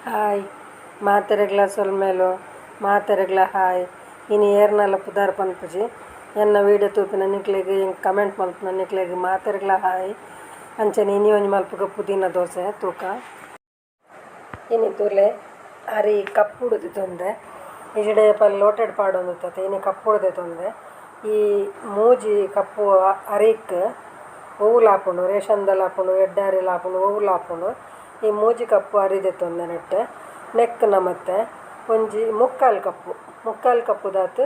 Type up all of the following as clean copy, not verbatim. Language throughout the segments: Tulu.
ಹಾಯ್ ಮಾತೆರೆಗ್ಲ ಸೊಲ್ಮೆಲು ಮಾತೆರೆಗ್ಲ ಹಾಯ್. ಇನಿ ಏರ್ನಲ ಪುದರ್ ಪನ್ಪುಜಿ. ಎನ್ನ ವೀಡಿಯೋ ತೂಪಿನ ನಿಕ್ಲೆಗ್ ಎಂಕ್ ಕಮೆಂಟ್ ಮಲ್ಪುನ ನಿಕ್ಲೆಗ್ ಮಾತೆರೆಗ್ಲ ಹಾಯ್. ಅಂಚನೆ ಇನಿ ಒಂಜಿ ಮಲ್ಪುಗ ಪುದೀನ ದೋಸೆ ತೂಕ. ಇನಿ ತೂಲೆ ಅರಿ ಕಪ್ಪುಡು ದೆತೊಂದೆ ಇಜಿಂಡ ಏಪಲ ಲೋಟೆಡ್ ಪಾಡೊಂದಿತ್ತತೆ. ಇನಿ ಕಪ್ಪುಡು ದೆತೊಂದೆ. ಈ ಮೂಜಿ ಕಪ್ಪು ಅರಿಕ್ ಒವುಲ ಆಪುಂಡು, ರೇಷನ್ದಲ ಆಪುಂಡು, ಎಡ್ಡೆ ಅರಿಲ ಆಪುಂಡು, ಒವುಲ ಆಪುಂಡು. ಈ ಮೂಜಿ ಕಪ್ಪು ಅರಿ ದೆತೊಂದೆ ನೆಟ್ ನೆಕ್ ನಮತ್ತೆ ಒಂಜಿ ಮುಕ್ಕಾಲು ಕಪ್ಪು ಮುಕ್ಕಾಲು ಕಪ್ಪುದಾತ್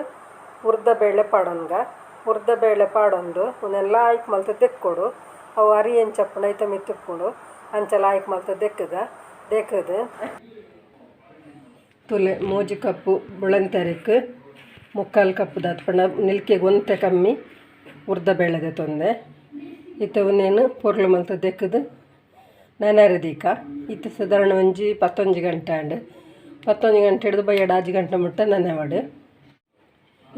ಉರ್ದ ಬೇಳೆ ಪಾಡೊನ್ಗ. ಉರ್ದ ಬೇಳೆ ಪಾಡೊಂದು ಉಂದೆನ್ ಲಾಯ್ಕ್ ಮಲ್ತ್ ದೆಕ್ಕೊಡು. ಅವು ಅರಿ ಎಂಚ ಉಪ್ಪುಂಡು ಐತ ಮಿತ್ತ್ ಉಪ್ಪುಂಡು. ಅಂಚ ಲಾಯ್ಕ್ ಮಲ್ತ್ ದೆಕ್ಕುಗ. ದೆಕ್ಕುದು ತೂಲೆ ಮೂಜಿ ಕಪ್ಪು ಬೊಳಂತರಿಕ್ ಮುಕ್ಕಾಲು ಕಪ್ಪುದಾತ್ ಪಂಡ ನಿಲ್ಕೆಗ್ ಒಂತೆ ಕಮ್ಮಿ ಉರ್ದ ಬೇಳೆ ದೆತೊಂದೆ. ಇತ್ತೆ ಉಂದೆನ್ ಪೊರ್ಲು ಮಲ್ತ್ ದೆಕ್ಕುದು ನೆನೆರೆ ದೀಕ. ಇತ್ತೆ ಸಾಧಾರಣ ಒಂಜಿ 11 ಗಂಟೆ ಆಂಡ್. 11 ಗಂಟೆ ಹಿಡ್ದು ಬಯ್ಯಡ್ 6 ಗಂಟೆ ಮುಟ್ಟ ನೆನೆವಡು.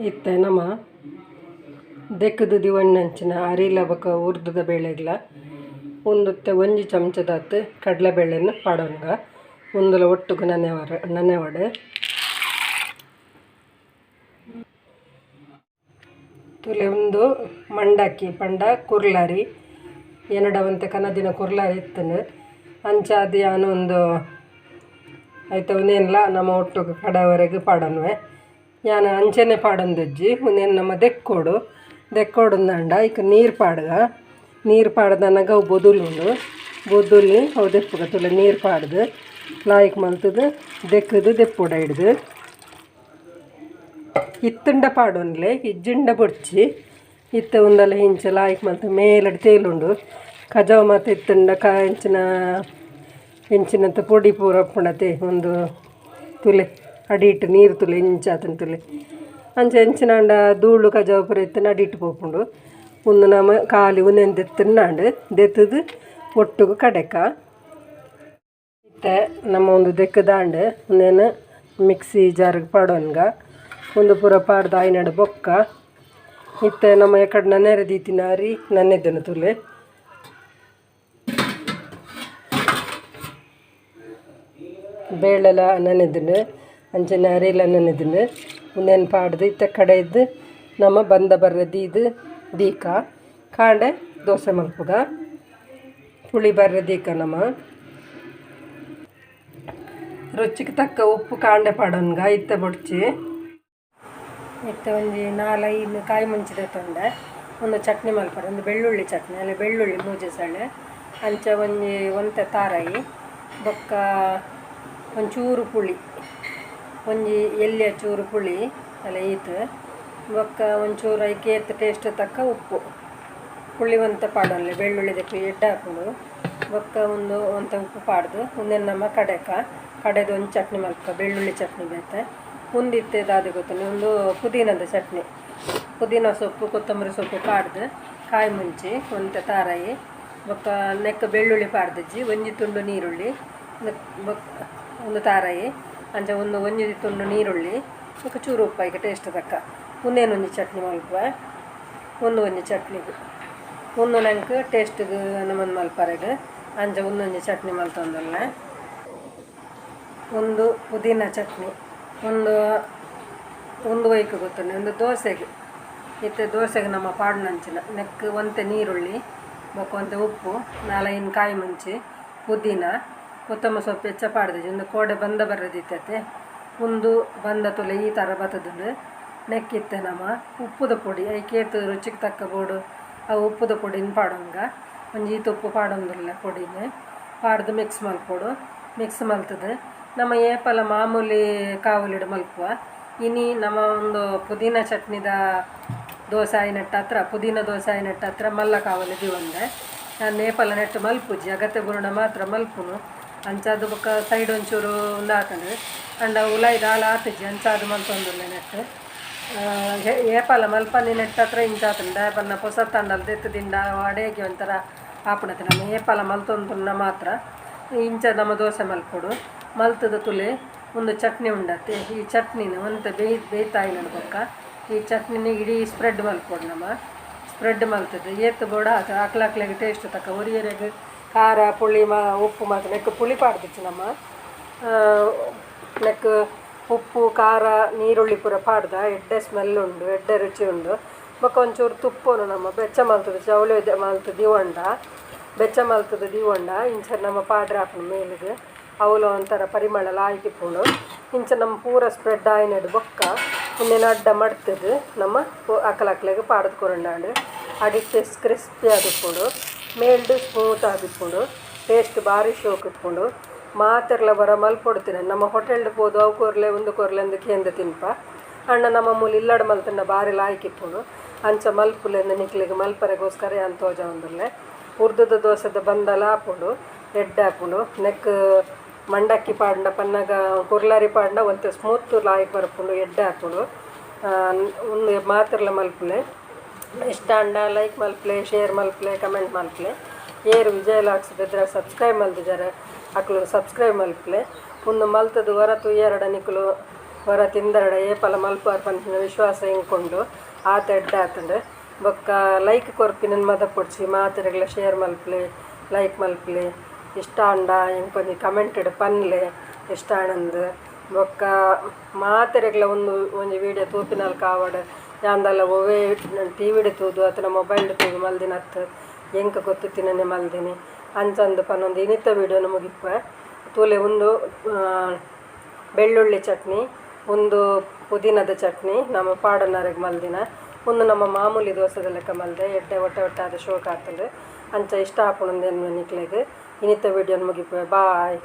ಇತ್ತೆ ನಮ ದೆಕ್ಕುದು ದಿವಣ್ಣಂಚಿನ ಅರಿಲ ಬೊಕ ಉರ್ದುದ ಬೇಳೆಗ್ಲ ಉಂದುತ್ತೆ ಒಂಜಿ ಚಮಚದಾತ್ ಕಡಲೆಬೇಳೆನ್ ಪಾಡೊನ್ಗ. ಉಂದುಲ ಒಟ್ಟುಗು ನೆನೆವಡು. ತೂಲೆ ಉಂದು ಮಂಡಕ್ಕಿ ಪಂಡ ಕುರ್ಲರಿ. ಎನ್ನಡ ಒಂತೆ ಕನದಿನ ಕುರ್ಲರಿ ಇತ್ತುಂಡು. ಅಂಚಾದ್ ಯಾನ್ ಉಂದು ಐತ ಉಂದೆನ್ಲ ನಮ ಒಟ್ಟುಗು ಕಡವರೆಗ್ ಪಾಡೊನ್ವೆ. ಯಾನ್ ಅಂಚನೆ ಪಾಡೊಂದಿಜ್ಜಿ. ಉಂದೆನ್ ನಮ ದೆಕ್ಕೊಡು. ದೆಕ್ಕೊಡುಂದಾಂಡ ಐಕ್ ನೀರು ಪಾಡ್ಗ. ನೀರು ಪಾಡ್ದನಗ ಅವು ಬೊದುಲುಂಡು. ಬೊದುಲಿ ಅವು ದೆಪ್ಪುಗ. ತೂಲೆ ನೀರು ಪಾಡ್ದು ಲಾಯ್ಕ್ ಮಲ್ತುದು ದೆಕ್ಕುದು ದೆಪ್ಪೊಡು ಐಡ್ದು. ಇತ್ತುಂಡ ಪಾಡೊನ್ಲೆ ಇಜ್ಜಿಂಡ ಬೊಡ್ಚಿ. ಇತ್ತೆ ಉಂದಲ ಇಂಚ ಲಾಯ್ಕ್ ಮಲ್ತ್ ಮೇಲಡ್ ತೇಲುಂಡು. ಕಜವು ಮಾತ ಇತ್ತುಂಡ ಇಂಚಿನ ಇಂಚಿನಂತ ಪೊಡಿ ಪೂರ ಉಪ್ಪುಂಡತೆ ಉಂದು ತೂಲೆ ಅಡಿಟ್ ನೀರು ತೂಲೆ ಇಂಚ ಆತುಂಡು ತೂಲೆ. ಅಂಚ ಎಂಚಿನಾಂಡ ಧೂಳು ಕಜವು ಪೂರ ಇತ್ತುಂಡ ಅಡಿಟ್ ಪೋಪುಂಡು. ಉಂದು ನಮ ಖಾಲಿ ಉಂದೆನ್ ದೆತ್ತುಂಡಾಂಡ್ ದೆತ್ತುದು ಒಟ್ಟುಗು ಕಡೆಕ. ಇತ್ತೆ ನಮ ಉಂದು ದೆಕ್ಕುದಾಂಡ್ ಉಂದೆನ್ ಮಿಕ್ಸಿ ಜಾರ್ಗ್ ಪಾಡೊನ್ಗ. ಉಂದು ಪೂರ ಪಾಡ್ದ್ ಆಯಿನಡ್ ಬೊಕ್ಕ ಇತ್ತೆ ನಮ ಎಕಡೆ ನೆನೆರೆ ದೀತಿನ ಅರಿ ನನೆದೆನು ತೂಲೆ. ಬೇಳೆಲ ನೆನೆದುಂಡು ಅಂಚನೆ ಅರಿಲ ನೆನೆದುಂಡು. ಉಂದೆನ್ ಪಾಡ್ದು ಇತ್ತೆ ಕಡೆದು ನಮ ಬಂದ ಬರ್ರೆ ದೀದ್ ದೀಕ. ಕಾಂಡೆ ದೋಸೆ ಮಲ್ಪುಗ. ಪುಳಿ ಬರ್ರೆ ದೀಕ ನಮ. ರುಚಿಗೆ ತಕ್ಕ ಉಪ್ಪು ಕಾಂಡೆ ಪಾಡೊನ್ಗ ಇತ್ತೆ ಬೊಡ್ಚಿ. ಇತ್ತೆ ಒಂಜಿ 4-5 ಕಾಯಿ ಮುಂಚಿ ದೆತೊಂಡೆ. ಒಂದು ಚಟ್ನಿ ಮಲ್ಪರೆ. ಒಂದು ಬೆಳ್ಳುಳ್ಳಿ ಚಟ್ನಿ. ಅಲ್ಲಿ ಬೆಳ್ಳುಳ್ಳಿ ಮೂಜಿ ಸಳೆ. ಅಂಚ ಒಂಜಿ ಒಂತೆ ತಾರಾಯಿ ಬೊಕ್ಕ ಒಂಚೂರು ಪುಳಿ. ಒಂಜಿ ಎಲ್ಯ ಚೂರು ಪುಳಿ ಅಲ್ಲ ಈತ್. ಬೊಕ್ಕ ಒಂಚೂರು ಐಕ್ ಏತ್ ಟೇಸ್ಟ್ ತಕ್ಕ ಉಪ್ಪು. ಪುಳಿ ಒಂತೆ ಪಾಡೊನ್ಲೆ ಬೆಳ್ಳುಳ್ಳಿ ದೆಕ್ಕ್ ಎಡ್ಡೆ ಆಪುಂಡು. ಬೊಕ್ಕ ಒಂದು ಒಂತೆ ಉಪ್ಪು ಪಾಡ್ದು ಉಂದೆನ್ ನಮ ಕಡೆಕ. ಕಡೆದು ಒಂಜಿ ಚಟ್ನಿ ಮಲ್ಪುಗ ಬೆಳ್ಳುಳ್ಳಿ ಚಟ್ನಿ ಬೇತೆ. ಉಂದಿತ್ತೆ ದಾದ ಗೊತ್ತುಂಡು ಉಂದು ಪುದೀನದ ಚಟ್ನಿ. ಪುದೀನ ಸೊಪ್ಪು ಕೊತ್ತಂಬರಿ ಸೊಪ್ಪು ಪಾಡ್ದು ಕಾಯಿ ಮುಂಚಿ ಒಂತೆ ತಾರಾಯಿ ಬೊಕ್ಕ ನೆಕ್ ಬೆಳ್ಳುಳ್ಳಿ ಪಾಡ್ದಿಜ್ಜಿ. ಒಂಜಿ ತುಂಡು ನೀರುಳ್ಳಿ ಬೊಕ್ಕ ಒಂದು ತಾರಾಯಿ ಅಂಚ ಒಂದು ಒಂಜಿ ತುಂಡು ನೀರುಳ್ಳಿ ಬೊಕ್ಕ ಚೂರು ಉಪ್ಪು ಐಕ್ ಟೇಸ್ಟ್ ತಕ್ಕ. ಉಂದೆನ್ ಒಂಜಿ ಚಟ್ನಿ ಮಲ್ಪುವೆ. ಉಂದು ಒಂಜಿ ಚಟ್ನಿಗ್. ಉಂದು ನಂಕ್ ಟೇಸ್ಟ್ಗ್ ನಮನ್ ಮಲ್ಪರೆಗ್ ಅಂಚ ಉಂದೊಂಜಿ ಚಟ್ನಿ ಮಲ್ತೊಂದುಲ್ಲೆ. ಉಂದು ಪುದೀನ ಚಟ್ನಿ. ಉಂದು ಉಂದು ಒಯ್ಕ್ ಗೊತ್ತುಂಡು ಉಂದು ದೋಸೆಗ್. ಇತ್ತೆ ದೋಸೆಗ್ ನಮ ಪಾಡುನಂಚಿನ ನೆಕ್ ಒಂತೆ ನೀರುಳ್ಳಿ ಬೊಕ್ಕ ಒಂತೆ ಉಪ್ಪು 4-5 ಕಾಯಿ ಮುಂಚಿ ಪುದೀನ ಕೊತ್ತಂಬರಿ ಸೊಪ್ಪು ಹೆಚ್ಚ ಪಾಡ್ದಿಜ್ಜಿ. ಉಂದು ಕೋಡೆ ಬಂದ ಬರ್ರೆ ದೀತತೆ. ಉಂದು ಬಂದ ತೂಲೆ ಈ ಥರ ಬತ್ತುದುಂಡು. ನೆಕ್ ಇತ್ತೆ ನಮ ಉಪ್ಪುದ ಪೊಡಿ ಐಕ್ ಏತ್ ರುಚಿಗ್ ತಕ್ಕ ಬೋಡು ಅವು ಉಪ್ಪುದ ಪೊಡಿನ್ ಪಾಡೊನ್ಗ. ಒಂಜಿ ಈತ್ ಉಪ್ಪು ಪಾಡೊಂದುಲ್ಲೆ ಪೊಡಿನ್ ಪಾಡ್ದು ಮಿಕ್ಸ್ ಮಲ್ಪೊಡು. ಮಿಕ್ಸ್ ಮಲ್ತುದು ನಮ ಏಪಲ ಮಾಮೂಲಿ ಕಾವಲಿಡ್ ಮಲ್ಪುವ. ಇನಿ ನಮ ಒಂದು ಪುದೀನ ಚಟ್ನಿದ ದೋಸೆ ಆಯಿನಟ್ಟ ಹತ್ರ ಪುದೀನ ದೋಸೆ ಆಯಿನಟ್ಟ ಹತ್ರ ಮಲ್ಲ ಕಾವಲಿ ದೀವೊಂದೆ. ಯಾನ್ ಏಪಲ ನೆಟ್ ಮಲ್ಪುಜಿ ಅಗತ್ಯ ಬೂರುಂಡ ಮಾತ್ರ ಮಲ್ಪುನು. ಅಂಚಾದ್ ಬೊಕ್ಕ ಸೈಡ್ ಒಂಚೂರು ಉಂದಾತುಂಡು. ಆಂಡ ಉಲಾಯಿ ದಾಲ ಆತಿಜಿ ಅಂಚಾದ್ ಮಲ್ತೊಂದುಲ್ಲೆ ನೆಟ್. ಏಪಲ ಮಲ್ಪಂದಿ ನೆಟ್ ಹತ್ರ ಇಂಚ ಆತುಂಡು. ದಾಯೆ ಪನ್ನ ಪೊಸತಾಂಡಲ ದೆತ್ತ್ ದಿಂಡ ಅಡೇಗೆ ಒಂಥರ ಆಪುಂಡತೆ. ನಮ ಏಪಲ ಮಲ್ತೊಂದುಂಡ ಮಾತ್ರ ಇಂಚ ನಮ ದೋಸೆ ಮಲ್ಪೊಡು. ಮಲ್ತುದು ತೂಲೆ ಉಂದು ಚಟ್ನಿ ಉಂಡತೆ. ಈ ಚಟ್ನಿನ್ ಒಂತೆ ಬೇಯ್ತಾಯಿನಡ್ ಬೊಕ್ಕ ಈ ಚಟ್ನಿನ್ ಇಡೀ ಸ್ಪ್ರೆಡ್ ಮಲ್ಪೊಡು ನಮ. ಸ್ಪ್ರೆಡ್ ಮಲ್ತುದು ಏತ್ ಬೋಡ ಆತ್ ಅಕ್ಲಕ್ಲೆಗ್ ಟೇಸ್ಟ್ ತಕ್ಕ ಒರಿಯೆರೆಗ್ ಖಾರ ಪುಳಿ ಉಪ್ಪು ಮಾತ ನೆಕ್ ಪುಳಿ ಪಾಡ್ದಿಜ್ಜಿ ನಮ. ನೆಕ್ ಉಪ್ಪು ಖಾರ ನೀರುಳ್ಳಿ ಪೂರ ಪಾಡ್ದ ಎಡ್ಡೆ ಸ್ಮೆಲ್ ಉಂಡು, ಎಡ್ಡೆ ರುಚಿ ಉಂಡು. ಬೊಕ ಒಂಚೂರು ತುಪ್ಪೊನು ನಮ್ಮ ಬೆಚ್ಚ ಮಲ್ತುದು ಚೌಲಿ ಮಲ್ತ್ ದೀವೊಂಡ, ಬೆಚ್ಚ ಮಲ್ತುದು ದೀವೊಂಡ ಇಂಚ ನಮ್ಮ ಪಾಡ್ರೆ ಆಪುಂಡು ಮೇಲುಗು. ಅವುಲ ಒಂಥರ ಪರಿಮಳ ಲಾಯ್ಕ್ ಇಪ್ಪುಂಡು. ಇಂಚ ನಮ್ಮ ಪೂರ ಸ್ಪ್ರೆಡ್ ಆಯಿನಡ್ ಬೊಕ್ಕ ಉಂದೆನ್ ಅಡ್ಡ ಮಡ್ತುದು ನಮ್ಮ ಅಕಲಕ್ಲೆಗ್ ಪಾಡ್ದ್ ಕೊರೊಂಡಾಂಡ್. ಅಡಿಟ್ ಕ್ರಿಸ್ಪಿ ಆದಿಪ್ಪುಂಡು, ಮೇಲ್ಡ್ ಸ್ಮೂತ್ ಆದಿಪ್ಪುಂಡು, ಟೇಸ್ಟ್ ಬಾರಿ ಶೋಕ್ ಇಪ್ಪುಂಡು. ಮಾತೆರ್ಲ ಬರ ಮಲ್ಪೊಡು ನಮ್ಮ ಹೋಟೆಲ್ಡ್ ಪೋದು ಅವು ಕೊರ್ಲೆ ಉಂದು ಕೊರ್ಲೆ ಅಂದ್ ಕೇಂದ್ ತಿನ್ಪ. ಆಂಡ ನಮ್ಮ ಮೂಲು ಇಲ್ಲಡ್ ಮಲ್ತುಂಡ ಬಾರಿ ಲಾಯ್ಕ್ ಇಪ್ಪುಂಡು. ಅಂಚ ಮಲ್ಪುಲೆಂದ್ ನಿಕ್ಲೆಗ್ ಮಲ್ಪರೆಗೋಸ್ಕರ ಯಾನ್ ತೋಜಾವೊಂದುಲ್ಲೆ. ಉರ್ದುದ ದೋಸೆದ ಬಂದಲ ಆಪುಂಡು, ಎಡ್ಡೆ ಆಪುಂಡು. ನೆಕ್ ಮಂಡಕ್ಕಿ ಪಾಡ್ಂಡ ಪನ್ನಗ ಕುರ್ಲರಿ ಪಾಡ್ಂಡ ಒಂತೆ ಸ್ಮೂತ್ ಲಾಯ್ಕ್ ಬರ್ಪುಂಡು, ಎಡ್ಡೆ ಆಪುಂಡು. ಉಂದು ಮಾತೆರ್ಲ ಮಲ್ಪುಲೆ. ಇಷ್ಟ ಆಂಡ ಲೈಕ್ ಮಲ್ಪುಲೆ, ಶೇರ್ ಮಲ್ಪುಲೆ, ಕಮೆಂಟ್ ಮಲ್ಪುಲೆ. ಏರ್ ವಿಜಯ ಲಾಕ್ಸ್ ಬೆದ್ರ ಸಬ್ಸ್ಕ್ರೈಬ್ ಮಲ್ದಿಜಾರ್ ಅಕ್ಲು ಸಬ್ಸ್ಕ್ರೈಬ್ ಮಲ್ಪುಲೆ. ಉಂದು ಮಲ್ತುದು ವರ ತೂಯರಡ ನಿಕುಲು ವರ ತಿಂದರಡ ಏಪಲ ಮಲ್ಪುವರ್ ಪನ್ಪಿನ ವಿಶ್ವಾಸ ಎಂಕುಂಡು. ಆತ್ ಎಡ್ಡೆ ಆತುಂಡು. ಬೊಕ್ಕ ಲೈಕ್ ಕೊರ್ಪಿನನ್ ಮದಪೊಡ್ಚಿ, ಮಾತೆರೆಗ್ಲ ಶೇರ್ ಮಲ್ಪುಲೆ, ಲೈಕ್ ಮಲ್ಪುಲೆ. ಇಷ್ಟ ಆಂಡ ಎಂಕೊಂಜಿ ಕಮೆಂಟ್ ಪನ್ಲೆ ಇಷ್ಟ ಆಂಡಂದು. ಬೊಕ್ಕ ಮಾತೆರೆಗ್ಲ ಒಂದು ಒಂಜಿ ವೀಡಿಯೋ ತೂಪಿನಲ್ಕ ಆವಡ್, ಯಾಂದಲ ಒವ್ವೇ ಟಿವಿಡ್ ತೂದು ಅತ್ತುಂಡ ಮೊಬೈಲ್ಡ್ ತೂದು ಮಲ್ದಿನತ್ತು ಎಂಕ್ ಗೊತ್ತಿತ್ತಿನನೆ ಮಲ್ದಿನಿ ಅಂಚಂದು ಪನೊಂದು ಇನಿತ ವೀಡಿಯೋನು ಮುಗಿಪುವೆ. ತೂಲೆ ಉಂದು ಬೆಳ್ಳುಳ್ಳಿ ಚಟ್ನಿ, ಉಂದು ಪುದೀನದ ಚಟ್ನಿ ನಮ್ಮ ಪಾಡನರೆಗ್ ಮಲ್ದಿನ. ಉಂದು ನಮ್ಮ ಮಾಮೂಲಿ ದೋಸೆದ ಲೆಕ್ಕ ಮಲ್ದೆ ಎಡ್ಡೆ ಒಟ್ಟೆ ಒಟ್ಟಾದ ಶೋಕ್ ಆತುಂಡು. ಅಂಚ ಇಷ್ಟ ಆಪುಂಡು ನಿಕ್ಲೆಗ್. ಇನಿತ ವೀಡಿಯೋನು ಮುಗಿಪುವೆ. ಬಾಯ್.